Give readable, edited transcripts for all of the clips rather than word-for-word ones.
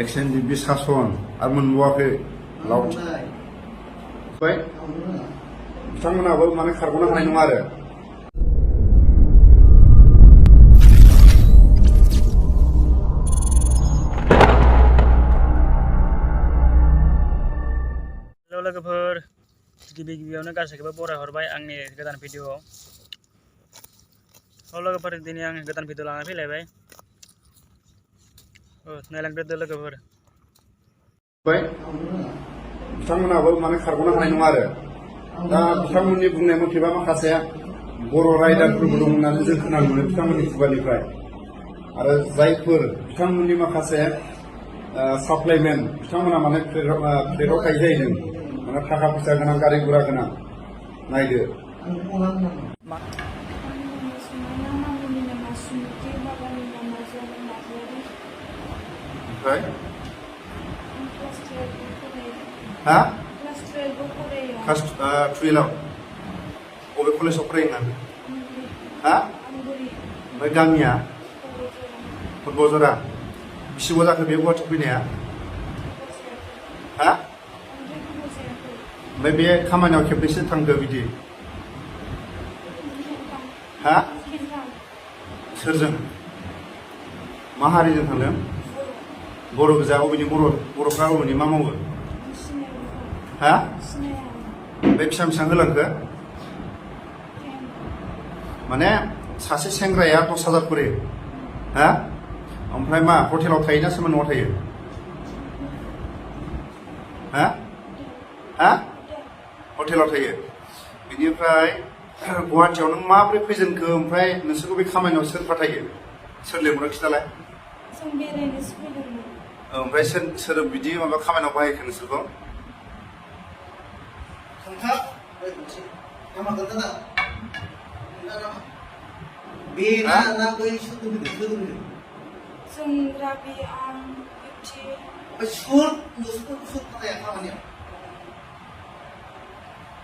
action डिबि सासन आरो मोनबावाखै लावथि ओमफ्राय बिथांमोनाबो माने खारग'नो हानाय नङा आरो हेल' लोगोफोर गिबियावनो गासैखौबो बरायहरबाय आंनि गोदान भिडिअ'आव लोगोफोर दिनै आं गोदान भिडिअ लानानै फैलायबाय नायलांग्रोदो लोगोफोर बिथांमोनाबो माने खारग'नो हानाय नङा आरो दा बिथांमोननि बुंनाय मथेबा माखासे बर' राइडारफोरबो दं होननानै जों खोनानो मोनो बिथांमोननि खुगानिफ्राय आरो जायफोर बिथांमोननि माखासे साप्लाइमेन्ट बिथांमोना माने प्लेटआव थायो जाहैदों माने थाखा फैसा गोनां गारि गुरा गोनां नायदो ओमफ्राय हा क्लास 12आव बबे कलेजाव फरायो होननानै हा ओमफ्राय गामिया फुटबलजरा बेसेबां जाखो बे गुवाहाटियाव फैनाया हा ओमफ्राय बे खामानियाव खेबनैसो थांदो बिदि हा सोरजों मा हारिजों थांदों बर' गोजा अबेनि बर'फ्रा अबेनि मा मावो हा बे बेसेबां होलांखो माने सासे सेंग्राया 10,000 खरि हा ओमफ्राय मा हटेलाव थायोना सोरबा न'आव थायो हा हा हटेलाव थायो बेनिफ्राय गुवाहाटियाव नों माबोरै फैजेनखो ओमफ्राय नोंसोरखौ बे खामानियाव सोर फाथायो सोर लेंहरो खिथालाय ओमफ्राय सोर बिदि माबा खामानियाव बाहायखो नोंसोरखौ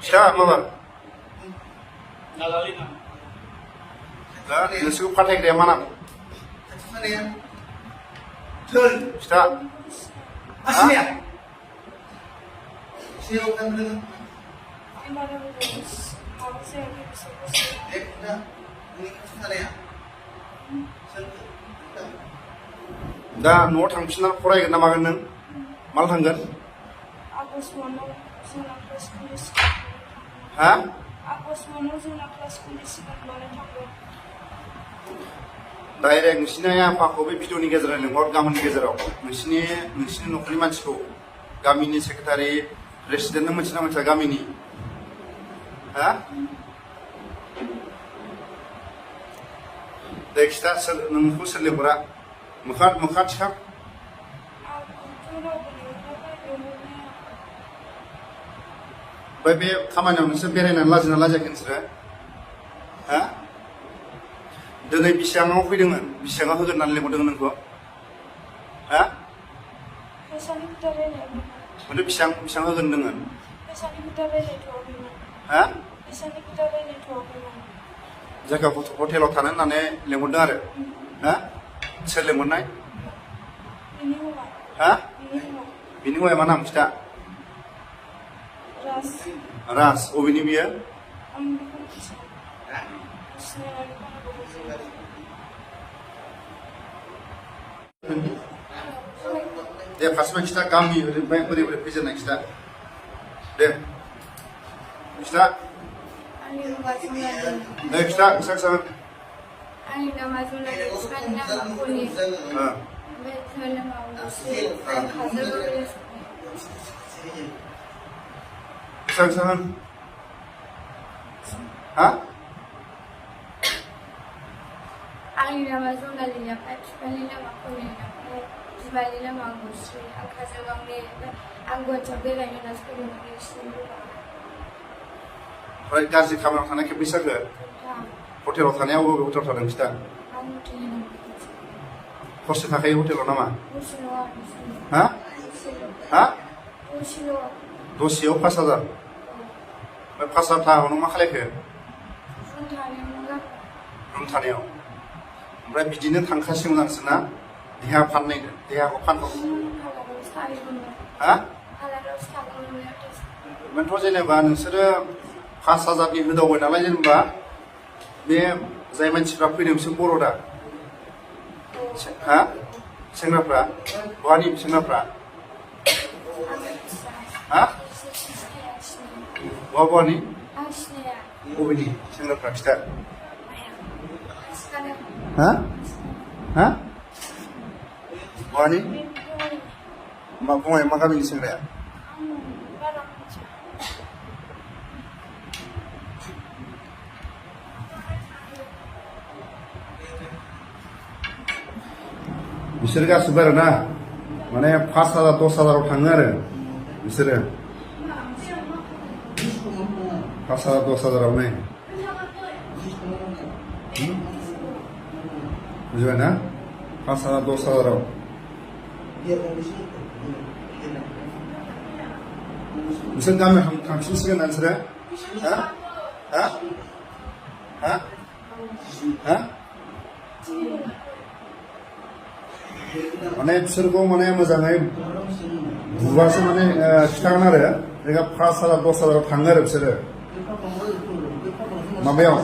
फिसा माबा दा नोंसोरखौ फाथायग्राया मा नाम फिथा दा न'आव थांफिनना फरायगोन ना मागोन नों माला थांगोन हा डाइरेक्ट नोंसिनि आइ आफाखौ बे भिडिअनि गेजेराव लिंहर गामिनि गेजेराव नोंसिनि न'खरनि मानसिखौ गामिनि सेक्रेटारि प्रेसिडेन्ट नों मोनथिना मोनथिया गामिनि हा दे खिथा नोंखौ सोर लिंहरा मोखा थिखां ओमफ्राय बे खामानियाव नोंसोर बेरायनानै लाजिना लाजियाखै नोंसोरो हा दिनै बेसेबाङाव फैदोंमोन बेसेबाङाव होगोन होननानै लिंहरदोंमोन नोंखौ हा माथो बेसेबां होगोन होनदोंमोन हा जायगा हटेलाव थानो होननानै लिंहरदों आरो हा सोर लिंहरनाय हा बिनि हौवाया मा नाम खिथा राज अबेनि बियो दे फार्स्टमा खिथा गामि ओरैनिफ्राय बोरै फैजेननाय खिथा दे खिथा दे खिथा आंनि नामा जुनालि बिफानि नामा कलि ओमफ्य धोरोमा उदावस्रि काजलगाव हा आंनि नामा जुनालि ओमफ्राय बिफानि नामा कलि ओमफ्राय बिमानि नामा उदावस्रि आं काजलगावनि आं गुवाहाटियाव बेरायनो होननासो फैदोंमोन ओमफ्राय गाज्रि खामानियाव थानाय खेबनै जाखो हटेलाव थानाया बबे हटेलाव थादों खिथा हरसे थाखायो हटेलाव नामा हा हा दसेयाव 5,000 ओमफ्राय 5,000 थाखाखौ नों मा खालायखो रुम थानायाव ओमफ्राय बिदिनो थांखासिगोन आरोना देहा फाननाय देहाखौ फानबाव हालाराव सायोमोन हा हालाराव सागोमोन बेनोथ' जेनेबा नोंसोरो 5,000नि होदावबाय नालाय जेनेबा बे जाय मानसिफ्रा फैदों बिसोर बर' दा हा सेंग्राफ्रा बहानि सेंग्राफ्रा हा बहानि आं सिनाया बबेनि सेंग्राफ्रा खिथा सिखादों हा हा बहानि मा बङाइ मा गामिनि सेंग्राया बारा मिथिया बिसोर गासिबो आरो ना माने 5,000 10,000 थाङो आरो बिसोरो 5,000 10,000 बुझिबाय ना 5,000 10,000 बिसोर गामियाव थांफिनसिगोन ना बिसोरो हा हा हा हा माने बिसोरखौ माने मोजाङै बुबासो माने खिथागोन आरो जायगा 5,000 10,000 थाङो आरो बिसोरो माबायाव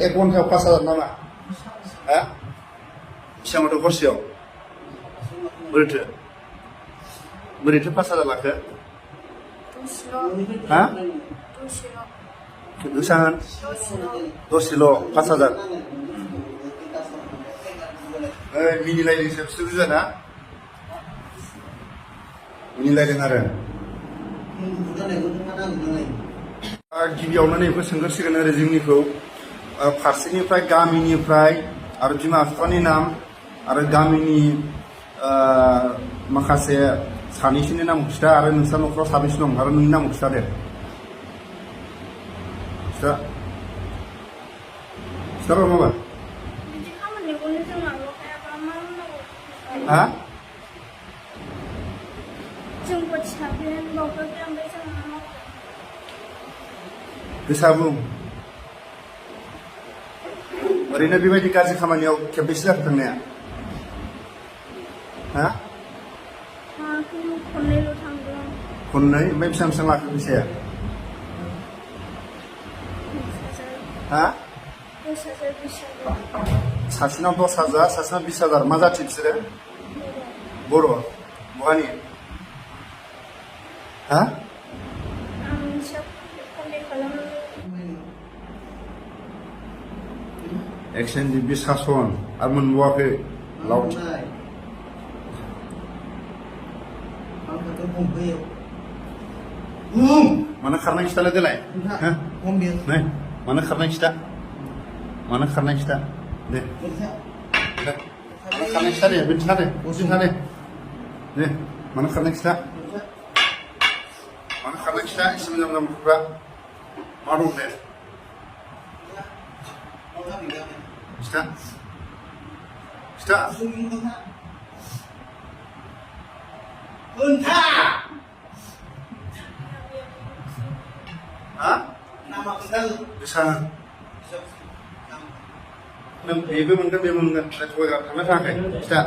1 घन्टायाव 5,000 नामा हा बेसेबांथो हरसेयाव बोरैथो 5,000 लाखो हा बेसेबां दसेल' 5,000 मिनिलायदोंसो बिसोर बुजिबाय ना मिनिलायदों आरो गिबियावनो नैबेखौ सोंग्रोसिगोन आरो जोंनिखौ फारसेनिफ्राय गामिनिफ्राय आरो बिमा बिफानि नाम आरो गामिनि माखासे सानैसोनि नामखौ खिथा आरो नोंस्रा न'खराव साबेसे दं आरो नोंनि नामखौ खिथा दे खिथार' माबा बिदि खामानिखौनो जों माबाखायाबा मा होनांगौ हा जों गथि साफिन बावखायाखै ओमफ्राय जों मा मावगोन गोसा बुं ओरैनो बेबायदि गाज्रि खामानियाव खेबबेसे जाखो थांनाया हा खननैल' थांदों खननै ओमफ्राय बेसेबां लाखो फैसाया हा 10,000 20,000 सासेनाव 10,000 सासेनाव 20,000 मा जाथि बिसोरो बर' बहानि हा आं हिसाब खननै खालामो एक्सन डिबि सासन आरो मोनबावाखै लावथि मानो खारनाय खिथालाय देलाय नै मानो खारनाय खिथा मानो खारनाय खिथा दे मानो खारनाय खिथा दे बिदिना दे बसिना दे दे मानो खारनाय खिथा मानो खारनाय खिथा एसे मोजां मोजां मुखुबा मा दं दे खिथा खिथा हा गोसा नों बेबो मोनगोन बेबो मोनगोन थगायग्रा थांना थाङाखै खिथा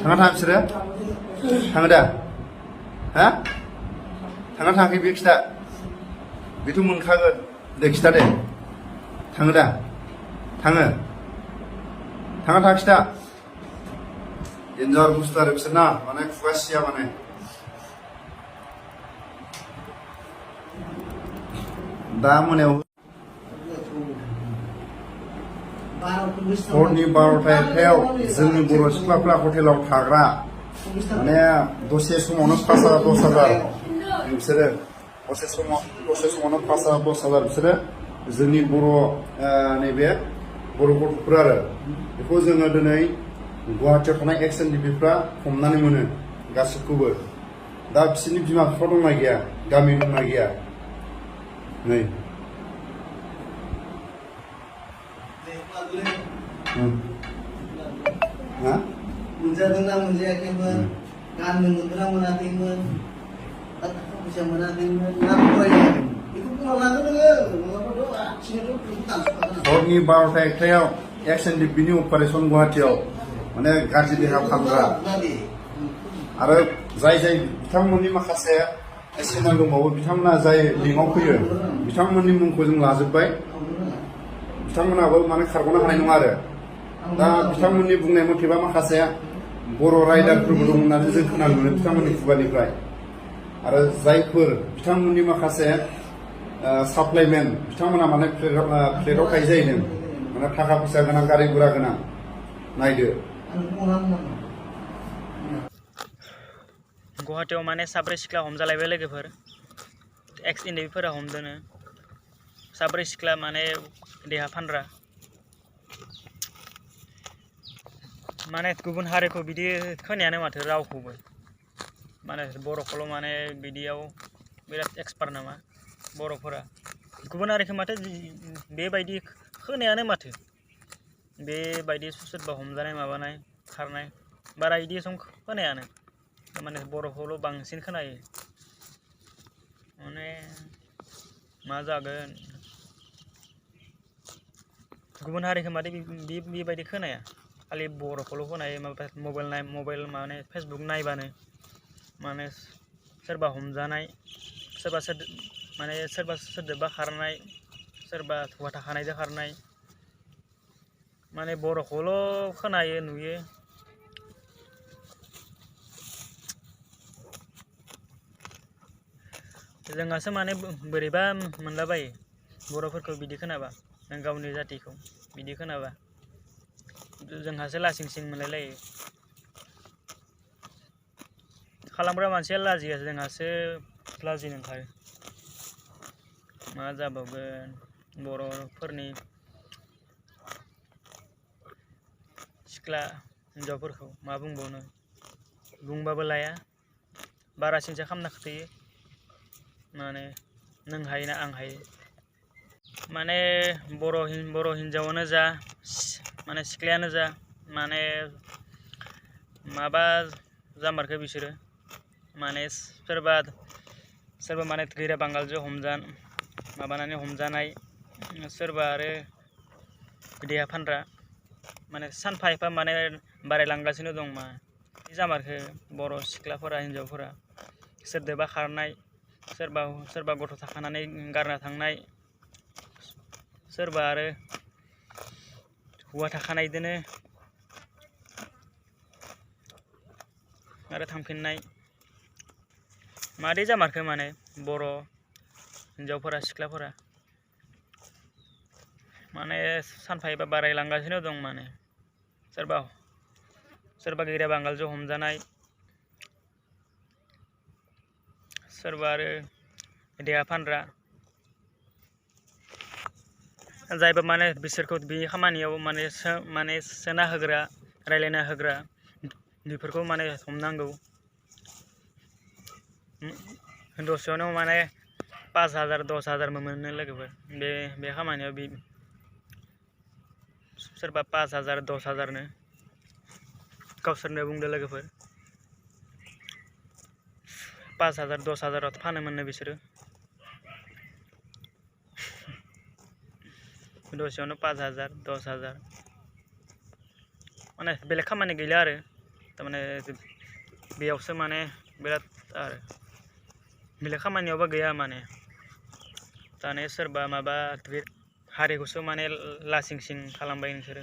थांना थाङा बिसोरो थाङो दा हा थांना थाङाखै बे खिथा बेथ' मोनखागोन दे खिथा दे थाङो दा थाङो थाङा थाङा खिथा डेन्जार बुस्थु आरो बिसोरना माने खुगा सिया माने दा मोनायाव हरनि 12ता 1टायाव जोंनि बर' सिख्लाफ्रा हटेलाव थाग्रा माने दसे समावनो 5,000 10,000 बिसोरो दसे समावनो 5,000 10,000 बिसोरो जोंनि बर' नैबे बर' गथ'फोर आरो बेखौ जोङो दिनै गुवाहाटियाव थानाय एक्सन डिबिफ्रा हमनानै मोनो गासिबखौबो दा बिसोरनि बिमा बिफा दंना गैया गामि दंना गैया नै हा मोनजादोंना मोनजायाखैमोन गाननो मोनदोंना मोनाखैमोन थाखा फैसा मोनाखैमोन ना फरायाखैमोन बेखौ बुंलांनांगोन नोङो नङाबाथ' हरनि 12ता 1टायाव एक्सन डिबिनि अपारेसन गुवाहाटियाव माने गाज्रि देहा फाहामग्रा आरो जाय बिथांमोननि माखासे चेनेल दंबावो बिथांमोना जाय लिंकआव फैयो बिथांमोननि मुंखौ जों लाजोब्बाय बिथांमोनाबो माने खारग'नो हानाय नङा आरो दा बिथांमोननि बुंनाय मथेबा माखासे बर' राइडारफोरबो दं होननानै जों खोनानो मोनो बिथांमोननि खुगानिफ्राय आरो जायफोर बिथांमोननि माखासे साप्लाइमेन बिथांमोना माने फ्लेटआव थायो जाहैदों माने थाखा फैसा गोनां गारि गुरा गोनां नायदो गुवाहाटीयाव माने साब्रै सिख्ला हमजालायबाय लोगोफोर एक्स इन्डिफोरा हमदोनो साब्रै सिख्ला माने देहा फानग्रा माने गुबुन हारिखौ बिदि खोनायानो माथो रावखौबो माने बर'खौल' माने बिदियाव बिराद एक्सपार्ट नामा बर'फोरा गुबुन हारिखौ माथो बेबायदि खोनायानो माथो बेबायदि सोरबा हमजानाय माबानाय खारनाय बारा इदि सम खोनायानो माने बर'खौल' बांसिन खोनायो माने मा जागोन गुबुन हारिखौ माथो बेबायदि खोनाया खालि बर'खौल' खोनायो माबा मबाइल माने फेसबुक नायबानो माने सोरबा हमजानाय सोरबा सोरजोंबा खारनाय सोरबा हौवा थाखानायजों खारनाय माने बर'खौल' खोनायो नुयो जोंहासो माने बोरैबा मोनलाबायो बर'फोरखौ बिदि खोनाबा गावनि जातिखौ बिदि खोनाबा जोंहासो लासिं सिं मोनलायलायो खालामग्रा मानसिया लाजिया जोंहासो लाजिनो ओंखारो मा जाबावगोन बर'फोरनि सिख्ला हिन्जावफोरखौ मा बुंबावनो बुंबाबो लाया बारासिनसो खालामना खोथैयो माने नों हायोना आं हायो माने बर' हिन्जावानो जा माने सिख्लायानो जा माने माबा जामारखो बिसोरो माने सोरबा माने गैरा बांगालजों माबानानै हमजानाय सोरबा आरो देहा फानग्रा माने सानफा एफा माने बारायलांगासिनो दं मा जामारखो बर' सिख्लाफोरा हिन्जावफोरा सोरदोबा खारनाय सोरबा गथ' थाखानानै गारना थांनाय सोरबा आरो हौवा थाखानायदोनो आरो थांफिननाय मादै जामारखो माने बर' हिन्जावफोरा सिख्लाफोरा माने सानफा एफा बारायलांगासिनो दं माने सोरबा गैरा बांगालजों हमजानाय सोरबा आरो देहा फानग्रा जायबा माने बिसोरखौ बे खामानियाव माने सोना होग्रा रायलायना होग्रा बेफोरखौ माने हमनांगौ दसेयावनो माने 5,000 10,000 मोनो लोगोफोर बे खामानियाव सोरबा 5,000 10,000 गावसोरनो बुंदो लोगोफोर 5,000 10,000 फानो मोननो बिसोरो दसेयावनो 5,000 10,000 माने बेलेग खामानि गैला आरो थारमाने बेयावसो माने बिराद आरो बेलेग खामानियावबा गैया माने दाने सोरबा माबा हारिखौसो माने लासिं सिं खालामबाय नोंसोरो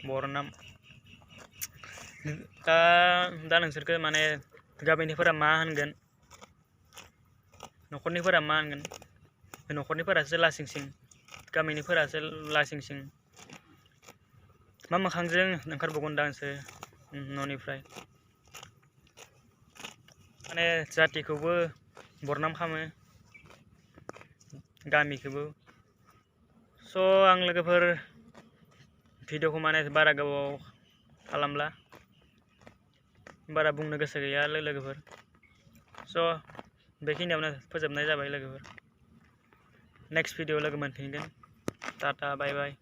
बर' नाम दा नोंसोरखौ माने गामिनिफोरा मा होनगोन न'खरनिफोरा मा होनगोन न'खरनिफोरासो लासिं सिं गामिनिफोरासो लासिं सिं मा मोखांजों ओंखारबावगोन दा नोंसोर न'निफ्राय माने जातिखौबो बरनाम खालामो गामिखौबो स' आं लोगोफोर भिडिअखौ माने बारा गोबाव खालामला बारा बुंनो गोसो गैया लोगोफोर स' बेखिनियावनो फोजोबनाय जाबाय लोगोफोर नेक्स्ट भिडिअ लोगो मोनफिनगोन टाटा बाय बाय